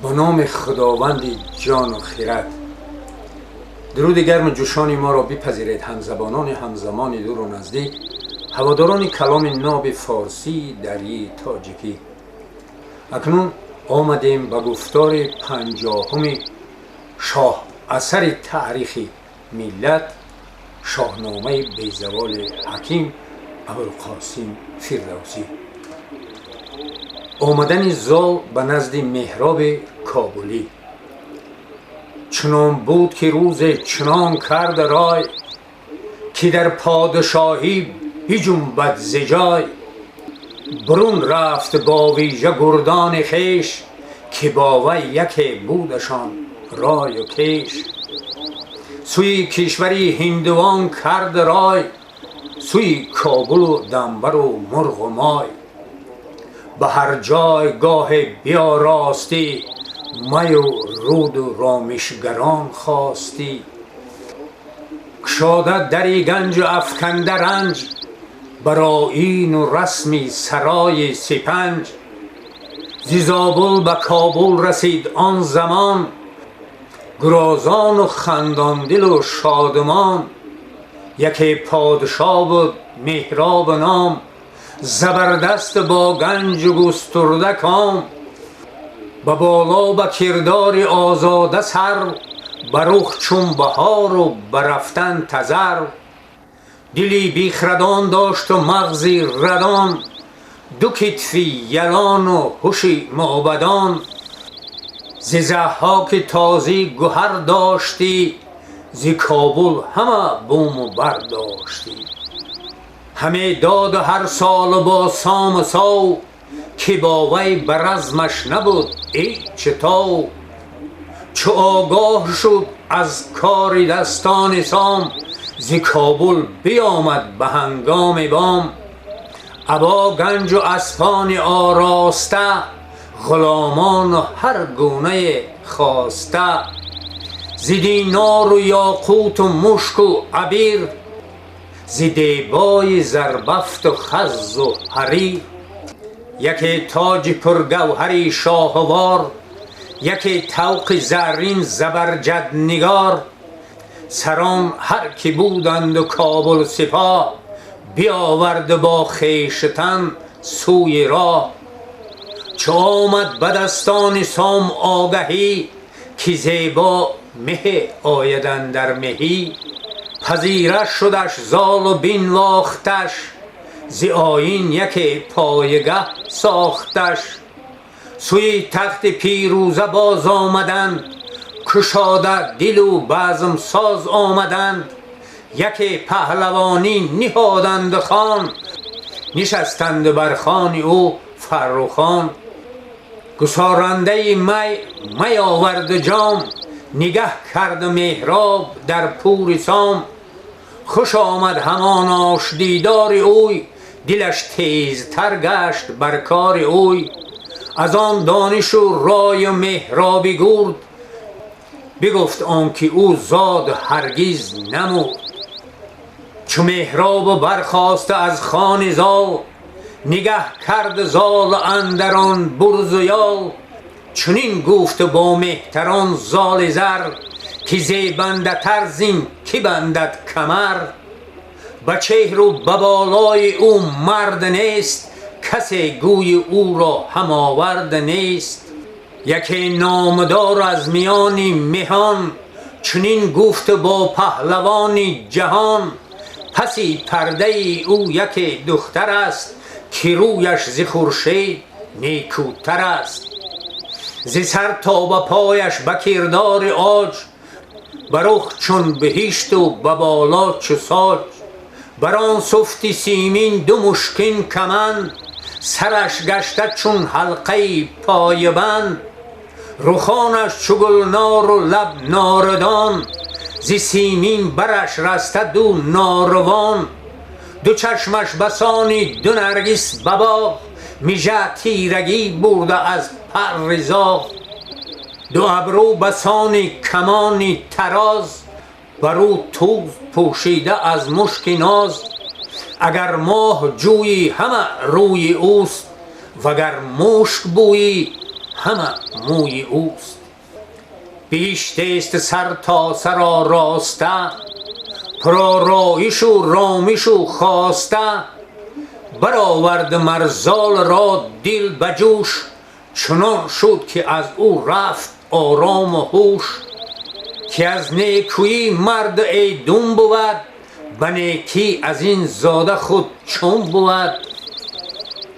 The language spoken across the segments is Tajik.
Ба номи Худованди ҷону хирад. Дуруди гарму ҷӯшони моро бипазиред, ҳамзабонони ҳамзамони дуру наздик, ҳаводорони каломи ноби форсии дарии тоҷикӣ. Акнун омадем ба гуфтори 50-уми шоҳ асари таърихи миллат, Шоҳномаи безаволи ҳаким Абулқосим Фирдавсӣ. Омадани Зол ба назди Меҳроби Кобулӣ. Чунон буд, ки рӯзе чунон кард рой, ки дар подшоҳӣ биҷунбад зи ҷой. Бурун рафт бо вижа гурдони хеш, ки бо вай яке будашон рою кеш. Сӯи кишвари ҳиндувон кард рой, сӯи Кобулу Дамбару мурғу мой. Ба ҳар ҷой гоҳе биёростӣ, маю руду ромишгарон хостӣ. Кушода дари ганҷу афканда ранҷ, бар оину расми сарои сипанҷ. Зи Зобул ба Кобул расид он замон, гурозону хандондилу шодмон. Яке подшо буд Меҳроб ном, забардаст бо ганҷу густурда ком. Ба боло ба кирдори озода сарв, ба рух чун баҳору ба рафтан тазарв. Дили бихрадон дошту мағзи радон, ду китфи ялону ҳуши мӯбадон. Зи Заҳҳоки тозӣ гуҳар доштӣ, зи Кобул ҳама буму бар доштӣ. Ҳаме доду ҳар солу бо сому сов, ки бо вай ба размаш набуд ҳеҷ тов. Чу огоҳ шуд аз кори дастони Сом, зи Кобул биёмад ба ҳангоми бом. Або ганҷу аспони ороста, ғуломону ҳар гунае хоста. Зи динору ёқуту мушку абир, зи дебои зарбафту хаззу ҳарир. Яке тоҷи пургавҳари шоҳувор, яке тавқи заррин забарҷаднигор. Сарон ҳар ки буданду Кобул сипоҳ, биёвард бо хештан сӯи роҳ. Чу омад ба дастони Сом огаҳӣ, ки зебо меҳе ояд андар меҳӣ, пазира шудаш Золу бинвохташ, зи оин яке пойгаҳ сохташ. Сӯи тахти пирӯза боз омаданд, кушода дилу базмсоз омаданд. Яке паҳлавонӣ ниҳоданд хон, нишастанд бар хони ӯ фаррухон. Гусорандаи май май оварду ҷом, нигаҳ карду Меҳроб дар пури Сом. Хуш омад ҳамонош дидори ӯй, дилаш тезтар гашт бар кори ӯй. Аз он донишу рою меҳроби гурд, бигуфт он ки ӯ зод ҳаргиз намурд. Чу Меҳробу бархоста аз хони Зол, нигаҳ кард Зол андар он бурзу ёл. Чунин гуфт бо меҳтарон Золи зар, ки зебандатар зин кӣ бандад камар? Ба чеҳру ба болои ӯ мард нест, касе гӯи ӯро ҳамовард нест. Яке номдор аз миёни меҳон, чунин гуфт бо паҳлавони ҷаҳон: паси пардаи ӯ яке духтар аст, ки рӯяш зи хуршед некӯтар аст. Зи сар то ба пояш ба кирдори оҷ, ба рух чун биҳишту ба боло чу соҷ. Бар он суфти симин ду мушкин каманд, сараш гашта чун ҳалқаи пойбанд. Рухонаш чу гулнору лаб нордон, зи симин бараш раста ду норвон. Ду чашмаш басони ду наргис ба боғ, мижа тирагӣ бурда аз парри зоғ. Ду абрӯ басони камони тароз, бар ӯ тӯз пӯшида аз мушки ноз. Агар моҳ ҷӯйӣ, ҳама рӯи ӯст, вагар мушк бӯйӣ, ҳама мӯи ӯст. Биҳиштест сар то сар ороста, пуророишу ромишу хоста. Баровард мар зол ро дил ба ҷӯш, чунон шуд ки аз ӯ рафт орому ҳуш. Ки аз некӯӣ мард эйдун бувад, ба некӣ аз ин зода худ чун бувад.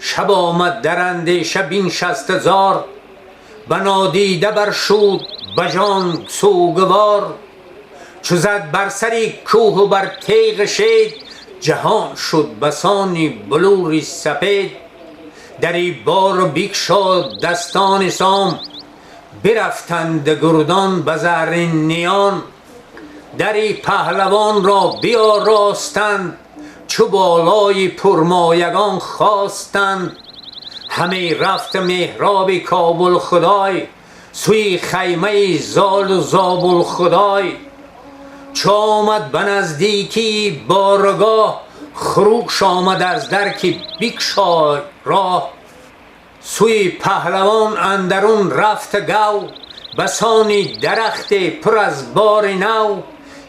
Шаб омад дар андеша биншаста зор, ба нодида баршуд ба ҷон сӯгвор. Чу зад бар сари кӯҳу бар теғи шед, ҷаҳон шуд басони булури сапед. Дари бору бикшод дастони сом, бирафтанд гурдон ба заррин ниён. Дари паҳлавонро биёростанд, чу болои пурмоягон хостанд. Ҳаме рафт Меҳроби Кобулхудой, сӯи хаймаи золу Зобулхудой. Чу омад ба наздикии боргоҳ, хурӯш омад аз дар ки бикшой роҳ. Сӯи паҳлавон андарун рафт гав, басони дарахте пур аз бори нав.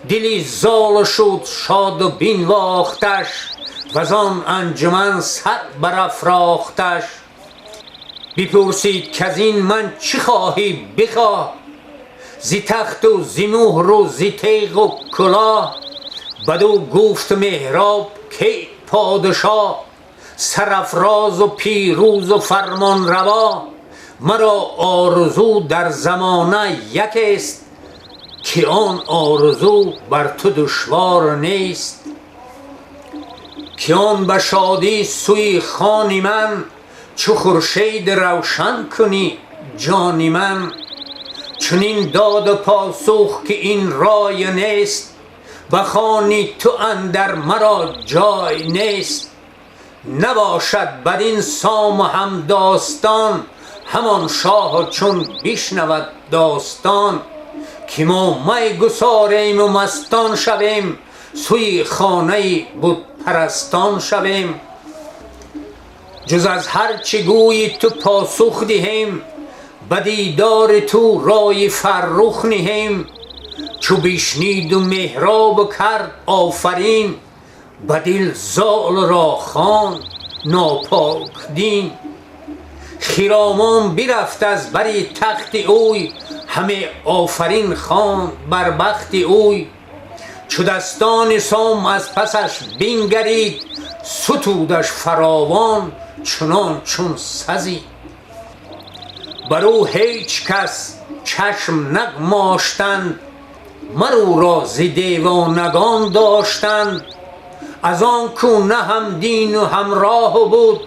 Дили зол шуд шоду бинвохташ, вазон анҷуман сар барафрохташ. Бипурсид, каз ин ман чӣ хоҳӣ, бихоҳ, зи тахту зи муҳру зи теғу кулоҳ. Бадӯ гуфт Меҳроб: кай подшоҳ, сарафрозу пирӯзу фармонраво, маро орзу дар замона якест, ки он орзу бар ту душвор нест. Ки он ба шодӣ сӯи хони ман, чу хуршед равшан кунӣ ҷони ман. Чунин доду посух, ки ин рой нест, ба хони ту андар маро ҷой нест. Набошад бадин сому ҳамдостон, ҳамон шоҳ чун бишнавад достон. Ки мо май гусорему мастон шавем, сӯи хонаи бутпарастон шавем. Ҷуз аз ҳар чӣ гӯйи ту посух диҳем, ба дидори ту ройи фаррух ниҳем. Чу бишниду Меҳробу кард офарин, ба дил золро хонд нопокдин. Хиромон бирафт аз бари тахти ӯй, ҳаме офарин хонд бар бахти ӯй. Чу дастони сом аз пасаш бингарид, сутудаш фаровон чунон чун сазид. Бар ӯ ҳеҷ кас чашм нагмоштанд, мар ӯро зи девонагон доштанд. Аз он кӯ на ҳамдину ҳамроҳу буд,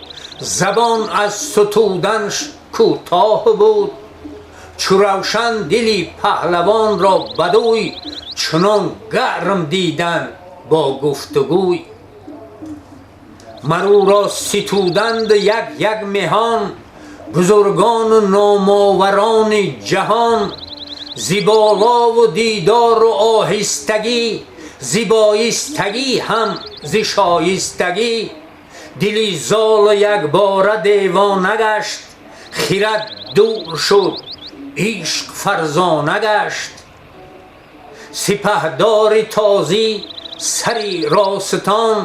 забон аз сутуданш кӯтоҳу буд. Чу равшан дили паҳлавонро бадӯй, чунон гарм диданд бо гуфтугӯй. Мар ӯро ситуданд як як меҳон, бузургону номоварони ҷаҳон. Зи болову дидору оҳистагӣ, зи боистагӣ ҳам зи шоистагӣ. Дили золу якбора девона гашт, хирад дур шуд, ишқ фарзона гашт. Сипаҳдори тозӣ сари ростон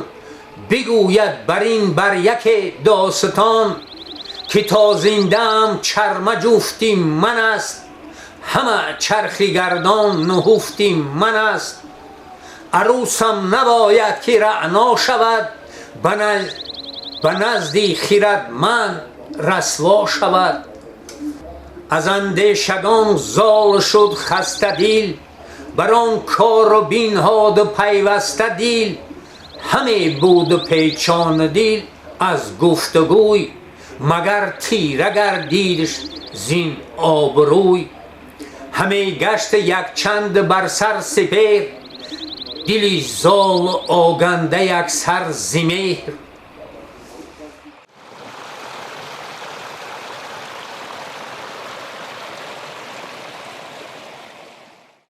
бигӯяд бар ин бар яке достон. Ки то зиндаам чарма ҷуфти ман аст, ҳама чархи гардон нуҳуфти ман аст. Арӯсам набояд ки раъно шавад, ба назди хирадманд расво шавад. Аз андешагон зол шуд хастадил, бар он кору бинҳоду пайваста дил. Ҳаме буду печону дил аз гуфтугӯй, магар тира гардидш зин обрӯй. Ҳаме гашт якчанд бар сар сипеҳр, дили золу оганда яксар зи меҳр.